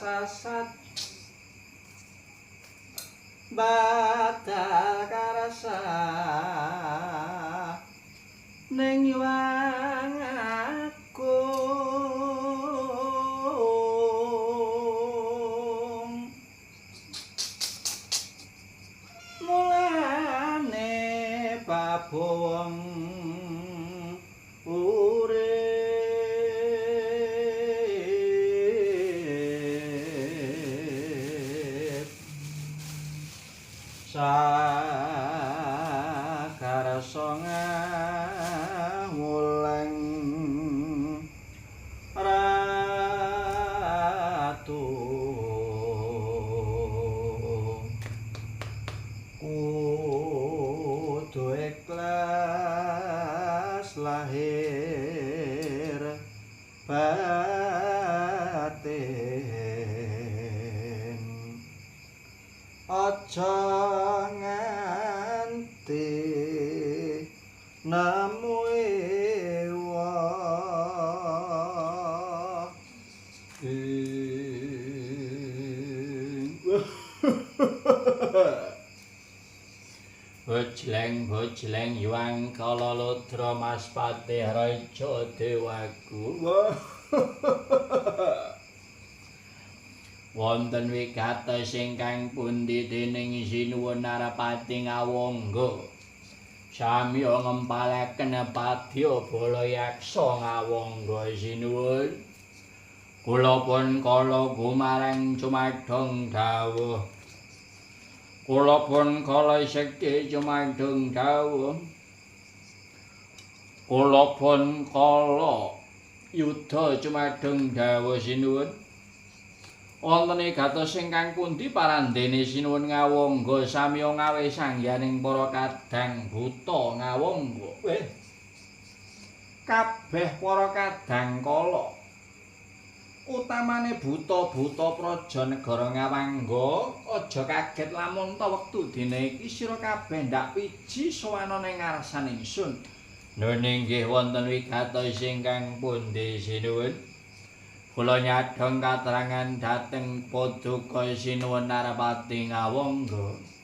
kasasat badal karasa ning Hyang Agung. Mulane babawong urip sakarsa ngawuleng ratu kudu ikhlas lahir batin, aja nganti nemu ewa Bojleng bojleng Hyang Kala Ludra Mas Patih Raja Dewaku. Wonten wigatos ingkang pundi dening Sinuwun Narapati Ngawangga. Samiya ngempalaken padya bala yaksa Ngawangga sinuwun. Kula pun kala gumarang cumadhong dawuh. Kula pun kala sekti cumadhong dawuh. Kula pun kala yuda cumadhong dawuh sinuwun. Wonten wigatos ingkang pundi parandene sinuwun Ngawangga samiya ngawe sangyaning para kadang buta Ngawangga. Kabeh para kadang kala utamane buta-buta praja negara Ngawangga aja kaget lamun ta wektu dina iki sira kabeh ndak piji sowana ning ngarsan ingsun. Nun inggih wonten wigatos ingkang pundi sinuwun. Kula nyadhong katerangan dhateng Paduka Sinuwun Narapati Ngawangga.